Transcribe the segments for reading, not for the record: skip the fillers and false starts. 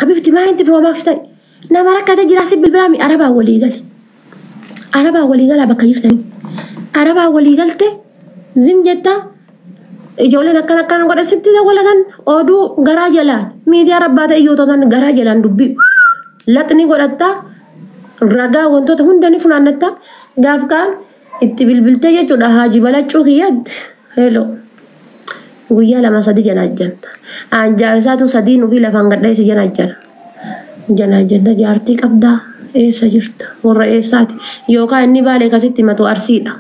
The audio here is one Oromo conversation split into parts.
Habibti maa inti Pro Max ta'e nama rakkate jira si bilbilaami arabaa walii gali. Arabaa walii galaa bakka jirtanii. Arabaa walii galte zim jettaa ijoolleen akkana akkana godhe sitti dawwalatan oduu garaa jalaan miidiyaa rabbaa ta'e iyyoototan garaa jalaan dubbii laxni godhattaa ragaa wantoota hunda ni funaannatta gaaf kaan itti bilbiltee jechuudha haaji balachuu kiyyaatti hello guyyaa lama sadi janaajjanta anjaa isaatu sadiin ofii lafaan gadheesse janaajjana janaajjanta jaartii qabdaa eessa jirta warra eessaati yookaan inni baalee kasitti himatu arsiidha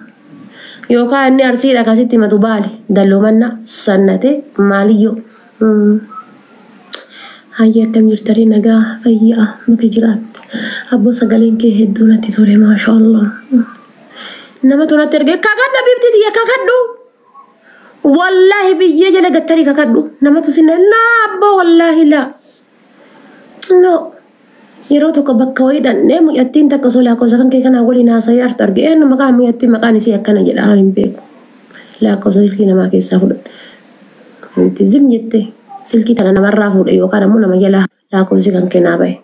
yookaan inni arsiidha kasitti himatu baale dalloomanna sannate maaliyyoo. Hayyee akkam jirtanii nagaa fayyaa bakka jiraatte abboo sagaleen kee hedduu natti tole maashaallah. Nama tolatti ergee kakadhu bifti tiyya kakadhu. Wallaahi biyyee jala gattanii kakadhu namatu sinna laa abboo wallaahi laa. No yeroo tokko bakka wayii dhannee mucattiin takka osoo lakkoofsa kan kee kanaa waliin haasa'ee artu arge eenyu maqaan mucattii maqaan isii akkana jedha aan hin beeku. Lakkoofsa silkii namaa keessaa fudhadhe. Itti zim jettee silkii tana namarraa fuudhe yookaan ammoo nama jalaa lakkoofsi kan kee naa bahe.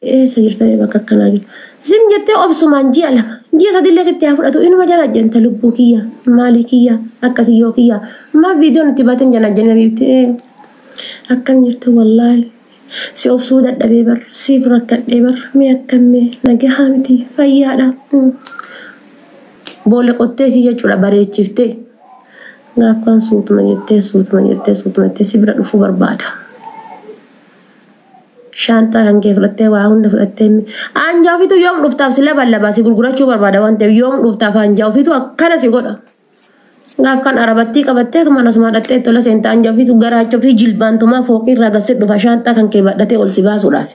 Eessa jirtanii bakka akkanaa jiru. Zim jettee obsumaan ji'a lama ji'a sadillee sitti haa fudhatu inuma jala jenta lubbuu kiyya maalii kiyya akkasii yoo kiyya maa viidiyoon itti baateen jala jenna biifti akkam jirtu wallaahi si obsuu dadhabee bar siif rakkadhee bar mee akkam mee nagahaa miti fayyaadha. Boolla qottee fi jechuudha bareechiftee gaaf kan suutuma jettee suutuma jettee suutuma jettee si bira dhufuu barbaada. Shaantaa kan kee fudhattee waa hunda fudhattee anjaa ofiitu yoom dhuftaaf si labalabaa si gurgurachuu barbaada waan ta'eef yoom dhuftaaf anjaa ofiitu akkana si godha. Gaaf kan arabattii qabattee tuma asuma dhattee tola seentaa anjaa ofiitu garaacha ofii jilbaantumaa fooqii irraa gasee dhufa shaantaa kan kee baadhatee ol si baasuudhaaf.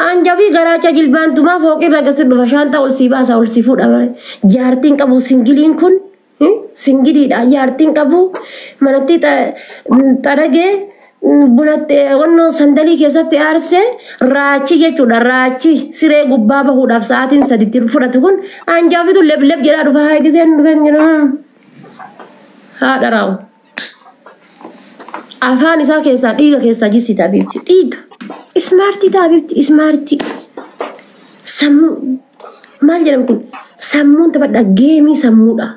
Anjaa ofii garaacha jilbaantumaa fooqii irraa gasee dhufa shaantaa ol si baasa ol si fuudha malee jaartiin qabu singiliin kun singiliidha jaartiin qabu manatti xaragee bunatte wannoo sandalii keessatti aarsee raachi jechuudha raachi siree gubbaa bahuudhaaf sa'aatiin saditti fudhatu kun anjaa ofiitu lebleb jedhaa dhufa haa giseen dhufeen jedhu haadha raawu. Afaan isaa keessaa dhiiga keessaa jissita biifti dhiiga ismaartii ta'a biifti ismaartii sammuu maal jedhamu kun sammuun taphadha geemii sammuudha.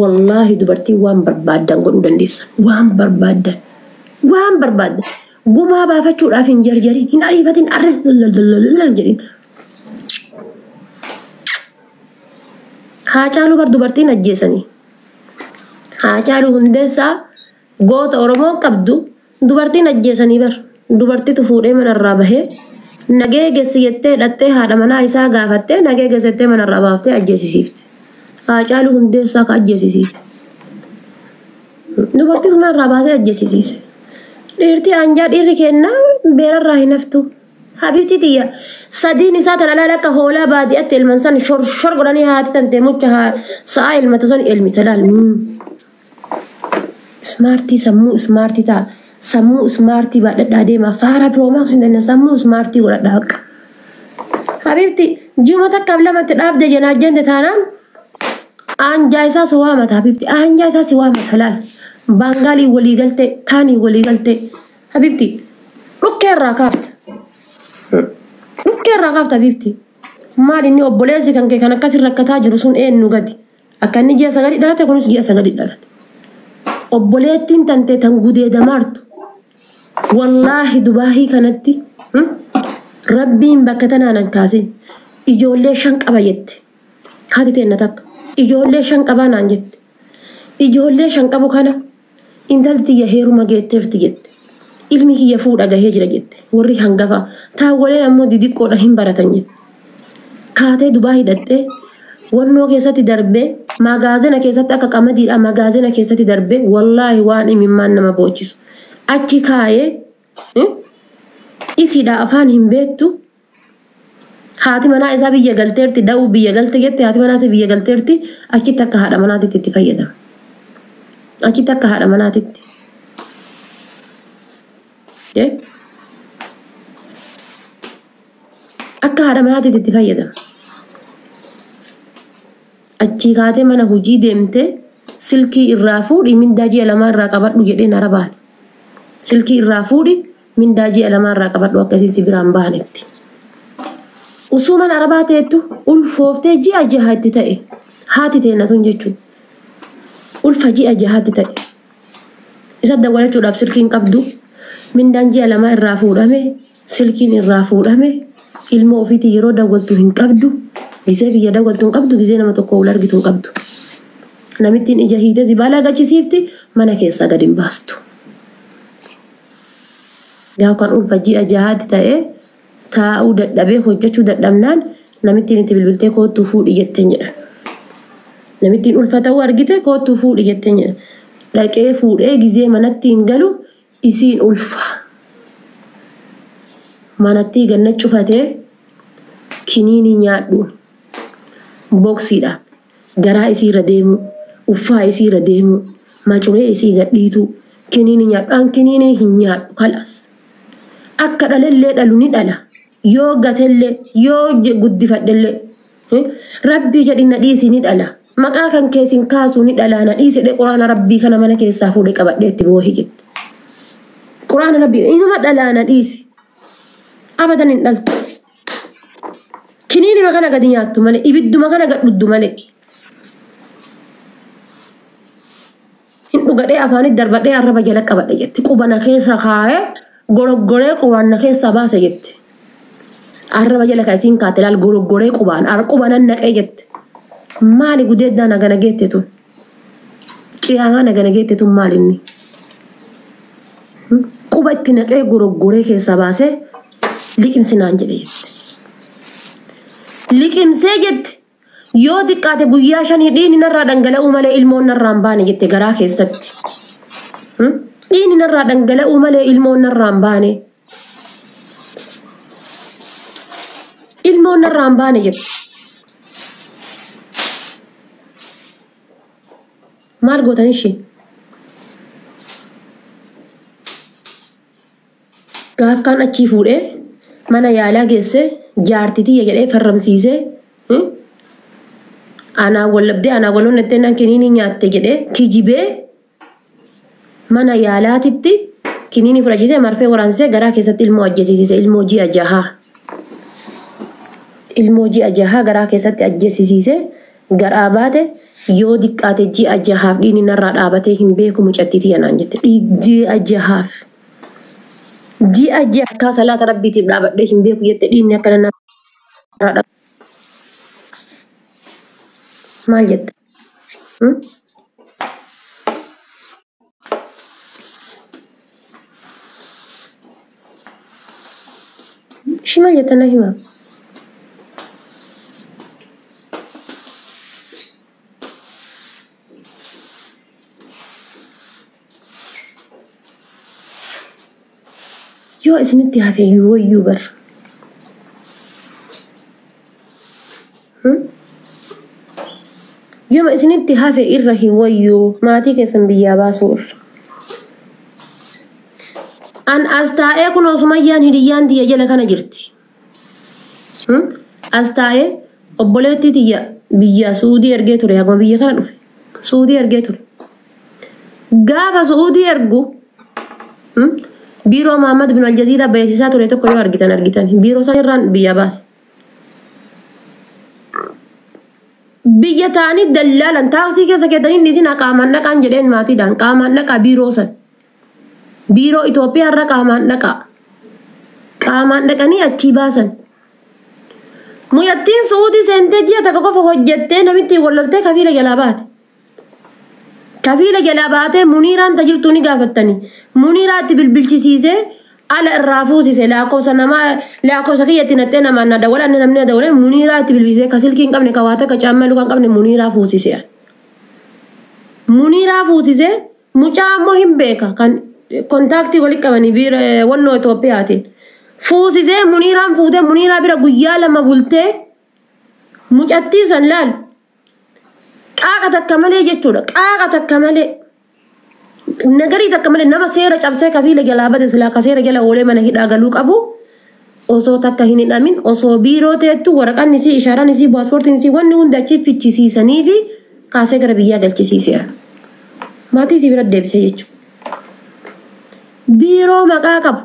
Wallaahi dubartiin waan barbaaddan godhuu dandeessan waan barbaaddan. Waan barbaadde gumaa baafachuudhaaf hin jarjarin hin ariifatin arre lallallallal jedhin. Haacaaluu bar dubartiin ajjeesanii. Haacaaluu Hundeessaa goota Oromoon qabdu dubartiin ajjeesanii bar dubartitu fuudhee manarraa bahee nagee geessi jettee dhattee haadha manaa isaa gaafattee nagee geessettee manarraa baaftee ajjeesisiifte. Haacaaluu Hundeessaa ka ajjeesisiise. Dubartitu manarraa baasee ajjeesisiise. Dhiirti anjaa dhiirri kenna beerarraa hin haftu. Habibti tiyya sadiin isaa tana laala akka hoolaa baadiyyaatti elman san shor shor godhanii haati tantee mucha sa'a elmata san elmita laal. Ismaartii sammuu ismaartii ta'a. Sammuu ismaartii baadhadhaa deema. Faara piroomaaks hin dandeenye sammuu ismaartii godhadhaa akka. Habibti ji'uma takkaaf lamatti dhaabde jenaa jente taanaan anjaa isaa si waamata habibti anjaa isaa si waamata laal. Baangaalii walii galtee kaanii walii galtee habibti dhukkee irraa kaafta. Dhukkee irraa kaafta habibti. Maal inni obboleessi kan kee kan akkas rakkataa jiru sun eenyu gadi. Akka inni ji'a sagalii dhalate kunis ji'a sagalii dhalate. Obboleettiin tantee tan gudeedamaartu. Wallaahi Dubaahii kanatti rabbiin bakka tanaan hin kaasin ijoollee shan qaba jette. Haati teenna takka ijoollee shan qabaa naan jette. Ijoollee shan qabu kana intalli tiyya heeruma geetteerti jette. Ilmi kiyya fuudha gahee jira jette. Warri hangafa taawwaleen ammoo didiqqoodha hin baratan jette. Kaatee dubaa hidhattee wannoo keessatti darbee magaazina keessatti akka qamadiidha magaazina keessatti darbee wallaahi waan imimmaan nama boochisu. Achi kaayee isiidha afaan hin beektu. Haati manaa isaa biyya galteerti da'uu biyya galte jette haati manaa isaa biyya galteerti achitti akka haadha manaatitti itti fayyadama. Achitti akka haadha manaatitti. Akka haadha manaatitti itti fayyadama. Achii kaatee mana hojii deemtee silkii irraa fuudhii mindaa ji'a lamaa irraa qabadhu jedheen arabaan. Silkii irraa fuudhi, mindaa ji'a lamaa irraa qabadhu akka isiin si biraan baanetti. Usuu mana arabaa teettu ulfooftee ji'a jaha itti ta'e haati teenna tun jechuudha. Ulfa ji'a jahaatti ta'e. Isa dawwalachuudhaaf silkiin qabdu, mindaan ji'a lamaa irraa fuudhame, silkiin irraa fuudhame, ilmoo ofiitiin yeroo dawwaltu hin qabdu, gizee biyya dawwaltu hin qabdu, gizee nama tokko wal argitu hin qabdu. Namittiin ija hiitee zibaalaa gachisiifti, mana keessaa gad hin baastu. Gaafa kan ulfa ji'a jahaatti ta'e taa'uu dadhabee hojjechuu dadhabnaan namittiin itti bilbiltee koottuu fuudhi jetteen jedhan. Namittiin ulfa ta'uu argite koottuu fuudhi jetteen jedhan. Dhaqee fuudhee gizee manatti hin galu isiin ulfa. Manatti ganna cufatee kiniinii nyaadhu boksiidhaan garaa isiirra deemuu, uffaa isiirra deemuu, macuree isii gadhiituu, kiniinii nyaadhu. An kiniinii hin nyaadhu kalas. Akka dhalellee dhalu ni dhala. Yoo gatellee, yoo guddifadhellee. Rabbii jedhi na dhiisi ni dhala. Maqaa kan keessin kaasuu ni dhala na dhiisi jedhee quraana rabbii kana mana keessaa fuudhee qabadhee itti boohee jette. Quraana rabbii inuma dhalaa na dhiisi. Abadan hin dhaltu. Kiniinima kana gadi nyaattu malee, ibidduma kana gad dhuddu malee. Hin dhugadhee afaanitti darbadhee arraba jala qabadhe jette. Quba na keessa kaa'ee goroggoree qubaan na keessaa baase jette. Arraba jala kan isiin kaate laal goroggoree qubaan quba nan naqee jette. Maali gudeeddaa nagana geette tun? Qiyaamaa nagana geette tun maali inni? Quba itti naqee goroggoree keessaa baasee liqimsi naan jedhe jette. Liqimsee jette. Yoo xiqqaate guyyaa shanii dhiigni narraa dhangala'uu malee ilmoon narraa hin baane jette garaa keessatti. Dhiigni narraa dhangala'uu malee ilmoon narraa hin baane. Ilmoon narraa hin baane jette. Maal gootan ishee? Gaaf kaan achii fuudhee mana yaalaa geesse jaarti tiyya jedhee farramsiisee anaa wallabdee anaa wal onnattee naan kiniinii nyaatte jedhee kijibee mana yaalaatitti kiniinii fudhachiisee marfee waraansisee garaa keessatti ilmoo ajjeesisiise, ilmoo ji'a jahaa. Ilmoo ji'a jahaa garaa keessatti ajjeesisiise garaa baate. Yoo diqqaate ji'a jahaaf dhiigni narraa dhaabatee hin beeku mucattii tiyya naan jette. Ji'a jahaaf. Ji'a jaha akkaa salaata rabbiitiif dhaabadhee hin beeku jette, dhiigni akkana narraa dhaabate. Maal jette? Ishii maal jette na hima? Yoo isinitti hafe wayyuu bar. Yoo isinitti hafe irra hin wayyuu maatii keessan biyyaa baasuu irra. An as taa'ee kunoo Sumayyaan hiriyyaan tiyya jala kana jirti. As taa'ee obboleettii tiyya biyya Suudii ergee ture, haguma biyya kana dhufe. Suudii ergee ture. Gaafa Suudii ergu biiroo Muhammad bin Aljaziiraa beeksisaa ture tokko yoo argitan argitan biiroo isaa irraan biyya baase. Biyya ta'anii dallaalan taaksii keessa keettanii isin qaamaan dhaqaan jedheen maatiidhaan qaamaan dhaqaa biiroo san. Biiroo Itoophiyaa irra qaamaan dhaqaa. Qaamaan dhaqanii achii baasan. Muyyattiin Suudii seentee ji'a takka qofa hojjettee namitti walloltee kafiila jalaa baate. Kafiila jalaa baatee Muniiraan tajirtuu ni gaafattani. Muniiraa itti bilbilchisiisee ala irraa fuusise, lakkoofsa namaa lakkoofsa kiyyatti naqxee namaan na dawwalan, namni na dawwalan Muniiraa itti bilbilchisee ka silkii hin qabne, ka waa takka caammaa luka hin qabne Muniiraa fuusise. Muniiraa fuusisee mucaa ammoo hin beeka kan kontaaktii walitti qabanii biira wannoo Itoophiyaatiin. Fuusisee Muniiraan fuutee Muniiraa bira guyyaa lama bultee mucattii san laal qaaqa takka malee jechuudha, qaaqa takka malee nagarii takka malee, nama seera cabsee kafiila jalaa bade silaa ka seera jala oolee mana hidhaa galuu qabu osoo takka hin hidhamin osoo biiroo teettu waraqaan isii, ishaaraan isii, paaspoortiin isii wanni hundi achi fichisiisanii fi kaasee gara biyyaa galchisiiseera. Maatii isii bira deebisee jechuudha. Biiroo maqaa qabu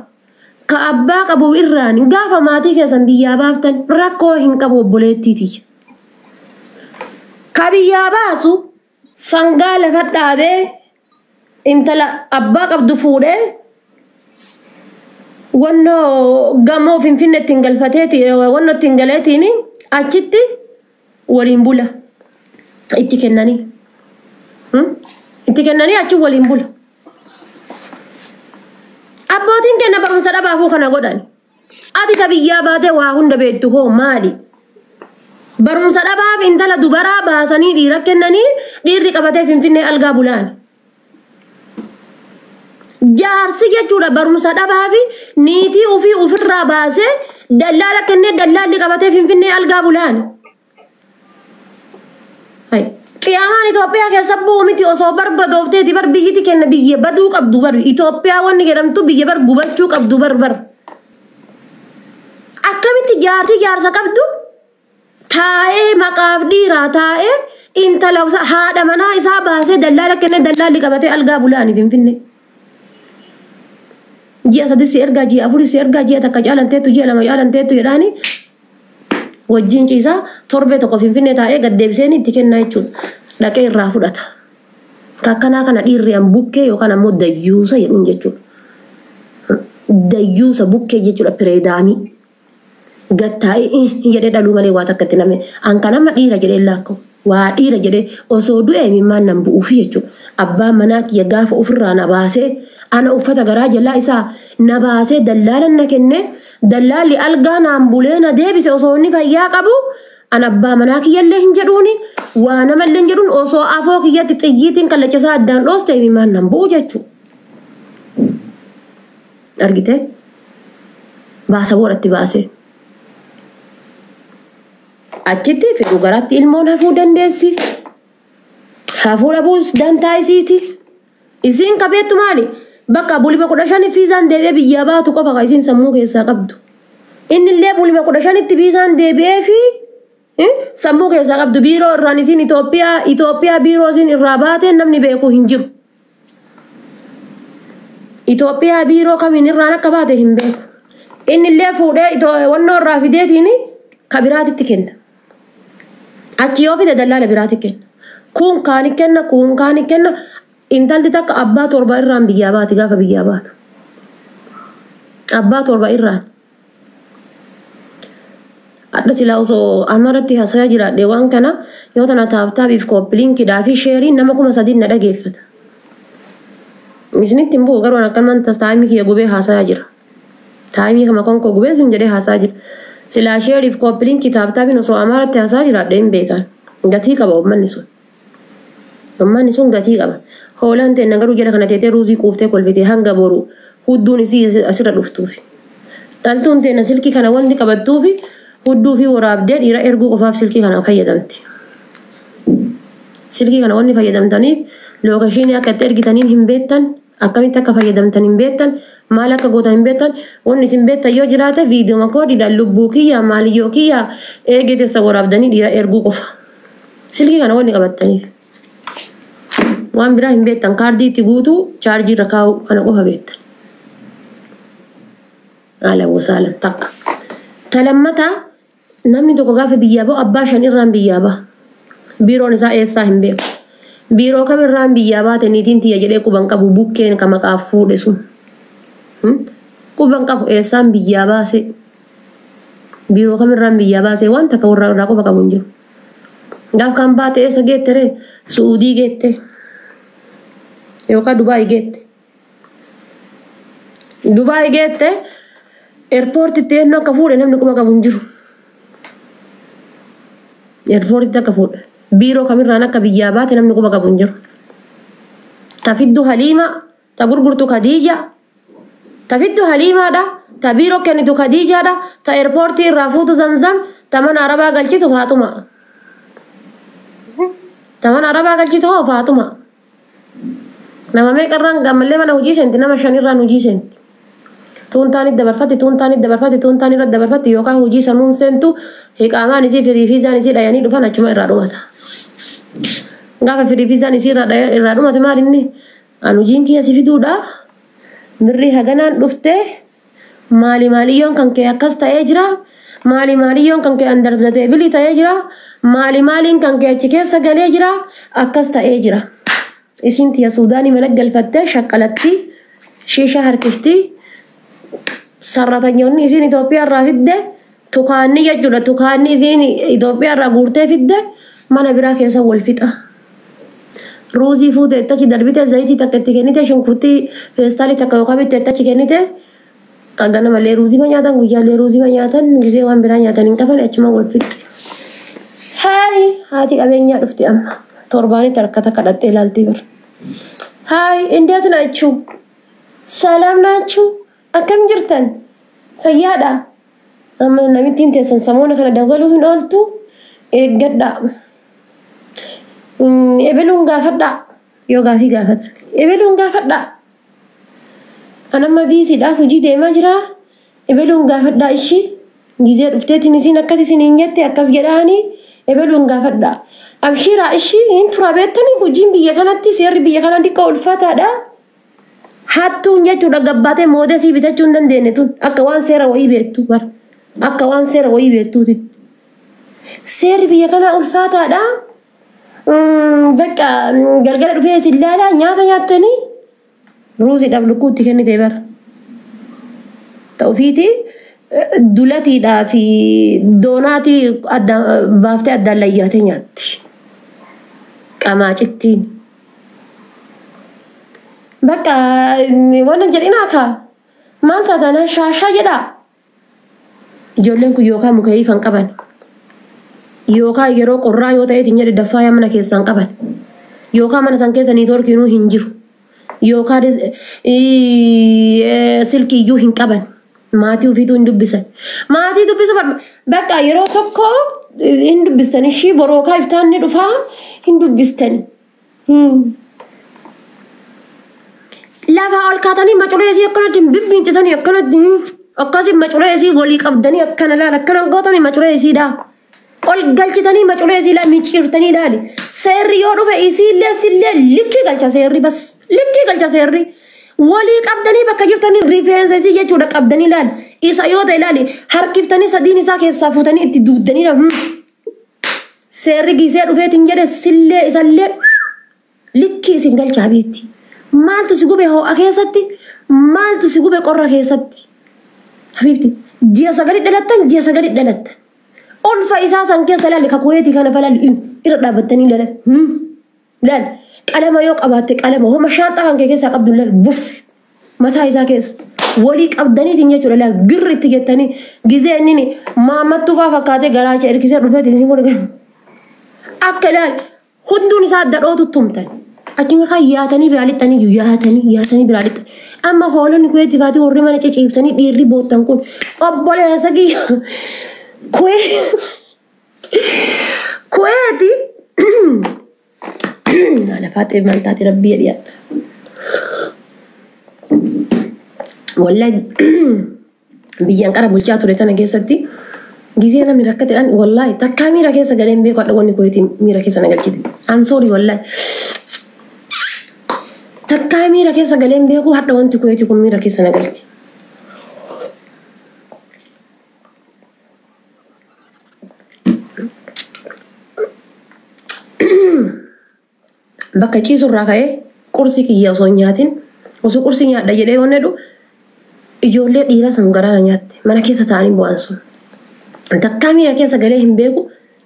ka abbaa qabu irraan gaafa maatii keessan biyyaa baaftan rakkoo hin qabu obboleettii tiyya. Ka biyyaa baasu sangaa lafa dhaabee intala abbaa qabdu fuudhee wannoo gamoo Finfinnee ittiin galfateeti, wannoo ittiin galeetiin achitti waliin bula itti kennanii. Itti kennanii achi waliin bula. Abbootiin kenna barumsa dhabaafuu kana godhan. Ati ta biyyaa baatee waa hunda beektu hoo maali? Barumsa dhabaaf intala dubaraa baasanii dhiira kennanii, dhiirri qabatee Finfinnee algaa bulaan. Jaarsi jechuudha barumsa dhabaa fi niitii ofii ofirraa baasee dallaala kennee, dallaalli qabatee Finfinnee algaa bulaan. Qiyaamaan Itoophiyaa keessa bu'u miti, osoo barbadoofteeti bar. Biyyiti kenna biyya baduu qabdu bar. Itoophiyaa wanni jedhamtu biyya bar gubachuu qabdu bar bar. Akkamitti jaartii jaarsa qabdu taa'ee, maqaaf dhiiraa taa'ee, intala haadha manaa isaa baasee dallaala kennee, dallaalli qabatee algaa bulaani Finfinnee? Ji'a 3 si ergaa, ji'a 4 si ergaa, ji'a 1 caalanteettu, ji'a 2 caalanteettu jedhaani wajjin ciisaa, torbee 1 Finfinnee taa'ee gaddeebiseen itti kennaa jechuudha. Dhaqee irraa fudhata. Akkanaa kana dhiirri an bukkee yookaan ammoo dayyuusa jedhuun jechuudha. Dayyuusa bukkee jechuudha, pireedaamii. Gattaa'ee jedhee dhaluu malee waa takka itti namne. An kan amma dhiira jedhee laakko. Waa dhiira jedhee osoo du'e imimmaan nan bu'uufi jechuudha. Abbaan manaa kiyya gaafa ofirraa na baasee, ana uffata garaa jalaa isaa na baasee, dallaalan na kennee, dallaalli algaa naan bulee na deebise, osoo inni fayyaa qabu, an abbaa manaa kiyyallee hin jedhuuni, waa namallee hin jedhuun, osoo afoo kiyyatti xiyyiitiin kallachisaa addaan dhooste imimmaan nan bu'u jechuudha. Argitee? Baasa boodatti baasee. Achitti fedhu garaatti ilmoon hafuu dandeessi. Hafuu dhabuus dantaa isiiti. Isiin qabeettu maali? Bakka bulima 15 fiizaan deebi'ee biyyaa baatu qofa kan isiin sammuu keessaa qabdu. Inni illee bulima 15tti fiizaan deebi'ee fi sammuu keessaa qabdu, biiroo irraan isiin Itoophiyaa biiroo isiin irraa baateen namni beeku hin jiru. Itoophiyaa biiroo kamiin irraan akka baate hin beeku. Inni illee fuudhee wannoo irraa fideetiin ka biraatitti kenna. Achi yoo fide dallaala biraatti kenna. Kun kaani kenna, kun kaani kenna. Intalli takka abbaa 7 irraan biyyaa baati gaafa biyyaa baatu. Abbaa 7 irraan. Adda silaa osoo amarratti haasa'aa jiraadhe, waan kana yoo tana tap tapiif copy linkiidhaa fi shareiin nama 3000 na dhageeffata. Isinitti hin bu'u, garuu akkanumaan timeii kiyya gubee haasa'aa jira. Timeii kama konkoo gubee isin jedhee haasa'aa jira. Silaa shareiif copy linkii tap tapiin osoo amaratti haasa'aa jiraadhe hin beekan. Gatii qaba uummanni sun. Uummanni sun gatii qaba. Hoolaan ta'e garuu jala kana teetee ruuzii quuftee kolfitee hanga boru hudduun isii asirra dhuftuufi. Dhaltuun teena silkii kana wanti qabattuufi hudduu fi waraabdee dhiira erguu qofaaf silkii kana fayyadamti. Silkii kana wanni fayyadamtaniif locationii akka itti ergitaniin hin beektan, akkamitti akka fayyadamtan hin beektan, maal akka gootan hin beektan. Wanni isin beektan yoo jiraate viidiyoo makoodiidhaan lubbuu kiyya maaliyyoo kiyya eegee teessa waraabdanii dhiira erguu qofa. Silkii kana wanni qabattaniif. Waan biraa hin beektan, kaardii itti guutuu, chaarjii irra kaa'uu kana qofa beektan. Haala wasaalan takka. Talammataa, namni tokko gaafa biyyaa bahu abbaa 5 irraan biyyaa baha. Biiroon isaa eessaa hin beeku. Biiroo kamirraan biyyaa baate niitiin tiyya jedhee quban qabu, bukkeen ka maqaaf fuudhe sun. Quban qabu eessaan biyyaa baase. Biiroo kamirraan biyyaa baase, waan takka warra irraa quba qabu hin jiru. Gaaf kan baate eessa geette ree? Su'uudii geette. Yookaan Dubaay geette. Dubaay geette, airportitti eenyu akka fuudhe namni quba qabu hin jiru. Airportitti akka fuudhe. Biiroo kamirraan akka biyyaa baate namni quba qabu hin jiru. Ta fiddu Haliima, ta gurgurtu Khadiija, ta fiddu Haliimaadha, ta biiroo kennitu Khadiijaadha, ta airportii irraa fuutu Zamzam, ta mana Arabaa galchitu Faaxuma. Ta mana Arabaa galchitu hoo Faaxuma. Nama meeqarraan gammallee mana hojii seenti? Nama 5rraan hojii seenti. Tuuntaan itti dabarfatti, tuuntaan itti dabarfatti, tuuntaan irra dabarfatti, yookaan hojii sanuun seentu, hiqaamaan isii firii fiizaan isii dhayanii dhufan, achuma irraa dhumata. Gaafa firii fiizaan isii irraa dhumate maal inni? An hojiin kiyya si fiduudha. Birrii haganaan dhuftee maali maaliyyoon kan kee akkas ta'ee jira. Maali maaliyyoon kan kee under the table ta'ee jira. Maali maaliin kan kee achi keessa galee jira. Akkas ta'ee jira. Isin tiyya Suudaanii mana galfattee shaqqalatti shiishaa harkifti. Sarratanyoonni isin Itoophiyaa irraa fidde tukaanni jechuudha. Tukaanni isin Itoophiyaa irraa guurtee fidde mana biraa keessa wal fixa. Ruuzii fuute itti achi darbite, zayitii takka itti kennite, shunkurtii feestaalii takka yookaan bitte itti achi kennite. Ganamallee ruuzii ma nyaatan, guyyaallee ruuzii ma nyaatan, gisee waan biraa nyaatan hin qaban, achuma wal fixxi. Haay, haati qabeenyaa dhufti amma. Torbaanitti harka takka dhattee ilaaltii bara. Haay, እንዴት ናችሁ? ሰላም ናችሁ? Akkam jirtan? Fayyaadha? Amma namittiin teessan samoona kana dabaluu hin ooltu, eeggadhaa. Ebeluun gaafadhaa. Yoo gaafii gaafatan. Ebeluun gaafadhaa. Anamma biisiidhaaf hojii deemaa jira. Ebeluun gaafadhaa ishii. Gizee dhufteetiin isiin akkas isin hin jette, akkas jedhaanii ebeluun gaafadhaa. Abshiiraa ishii, hin tura beektanii, hojiin biyya kanatti, seerri biyya kanaa xiqqoo ulfaataadha. Hattuun jechuudha gabbaatee moodesii bitachuu hin dandeenye tun akka waan seera wayii beektu bara. Akka waan seera wayii beektuuti. Seerri biyya kanaa ulfaataadha. Bakka galgala dhufee isin ilaalaa, nyaata nyaattanii ruuziidhaaf lukkuutti kennite bara. Ta'ufiiti dulatiidhaa fi doonaatii addaan baaftee addaan layyaatee nyaatti. Qamaacittiin. Bakka waan hin jedhinaa kaa. Maal taatana shaashaa jedhaa. Ijoolleen kun yookaan muka kan qaban. Yookaan yeroo qorraa yoo ta'e hin jedhe daffaa mana keessaa hin qaban. Yookaan mana san keessa niitoorkiinuu hin jiru. Yookaan silkiiyyuu hin qaban. Maatii ofiituu hin dubbisan. Maatii dubbisu bakka yeroo tokko hin dubbistan, ishii borookaa iftaan ni dhufaa hin dubbistan. Lafa ol kaatanii maculeesii akkanatti bibbiintitanii, akkanatti akkasii maculeesii walii qabdanii akkana laala, akkana gootanii maculeesiidha. Ol galchitanii maculeesii laa micciirtanii ilaali. Seerri yoo dhufe isiillee sillee likkii galcha seerri, bas likkii galcha seerri. Walii qabdanii bakka jirtanii rifeensa isii jechuudha qabdanii ilaali. Isa yoo ta'e ilaali, harkiftanii sadiin isaa keessaa fuutanii itti duuddanii. Seerri gisee dhufeetiin jedhe sillee isallee likkii isin galcha habiitti. Maaltu si gube ho'a keessatti? Maaltu si gube qorra keessatti? Habiibti, ji'a sagali dhalattan, ji'a sagali dhalattan. Ulfa isaa san keessa laali, kakuweetii kana falaali irra dhaabbattanii ilaali. Laali, qalama yoo qabaatte, qalama homa shaanxaa kan kee keessaa qabdu laali, buf mataa isaa keessa. Walii qabdaniitiin jechuudha laali, girri itti jettanii gizee inni maammattuu faa fakkaatee garaacha erkisee dhufeetiin isin godhe. Akka ilaali hunduun isaa adda dhootu tumtan. Achuma kan yaatanii biraa lixxanii, yaatanii yaatanii biraa lixxan. Amma hoolonni kuweetti faatii warri mana ciciiftanii dhiirri boottan kun, obboleessa kiyya, kuweeti lafaa ta'e maal taate, rabbii jedhiyaadha. Wallahi biyyaan qara bulchaa ture tana keessatti gisee namni rakkateedhaan, wallahi takkaa miira keessa galee hin beeku, hadha wanni kuweetii miira keessa na galchite. I'm sorry, wallahi. Takkaa miira keessa galee hin beeku, hadha wanti kuweetii kun miira keessa na galche. Bakka ciisurraa ka'ee qursii kiyya osoo hin nyaatin, osoo qursii nyaadha jedhee yoon jedhu, ijoollee dhiiraa san garaana nyaatte mana keessa taa'anii bu'an sun. Takkaa miira keessa galee hin beeku,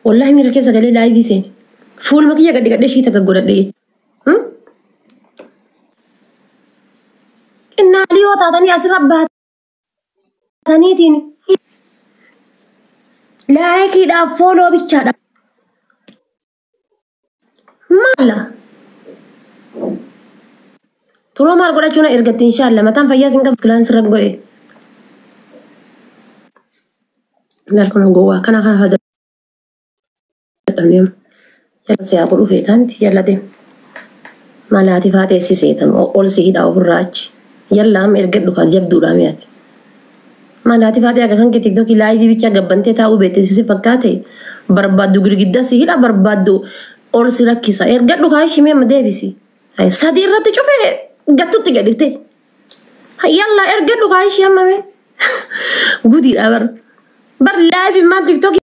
wallahi miira keessa galee live seene. Fuuluma kiyya gadi gadhee shiita gaggodhadhe jechuudha. Innaalii yoo taatanii asirra baataniitiin likeiidhaaf follow bichaadha. Maala? Turoo maal godhachuun ergatti inshaalla mataan fayyaa sin qabu kilaan sirra godhe. Maal kun gowwaa kana kana fa'a dadhabnee yalla siyaa godhu feetaanti yalla deem. Malaati faa teessiseetam ol si hidhaa ofirraa achi. Yalla amma ergadhu kan jabduudha mi'aati. Malaati faatee akka kan kee TikTokii live bicha gabbantee taa'uu beekte si fakkaate, barbaaddu girgidda si hidha, barbaaddu ol si rakkisa. Ergadhu kaa ishimee amma deebisi. Sadii irratti cufee gattutti gadhifte. Yalla ergadhu kaa ishee ammame. Gudiidha bar. Bar live immaa TikTok.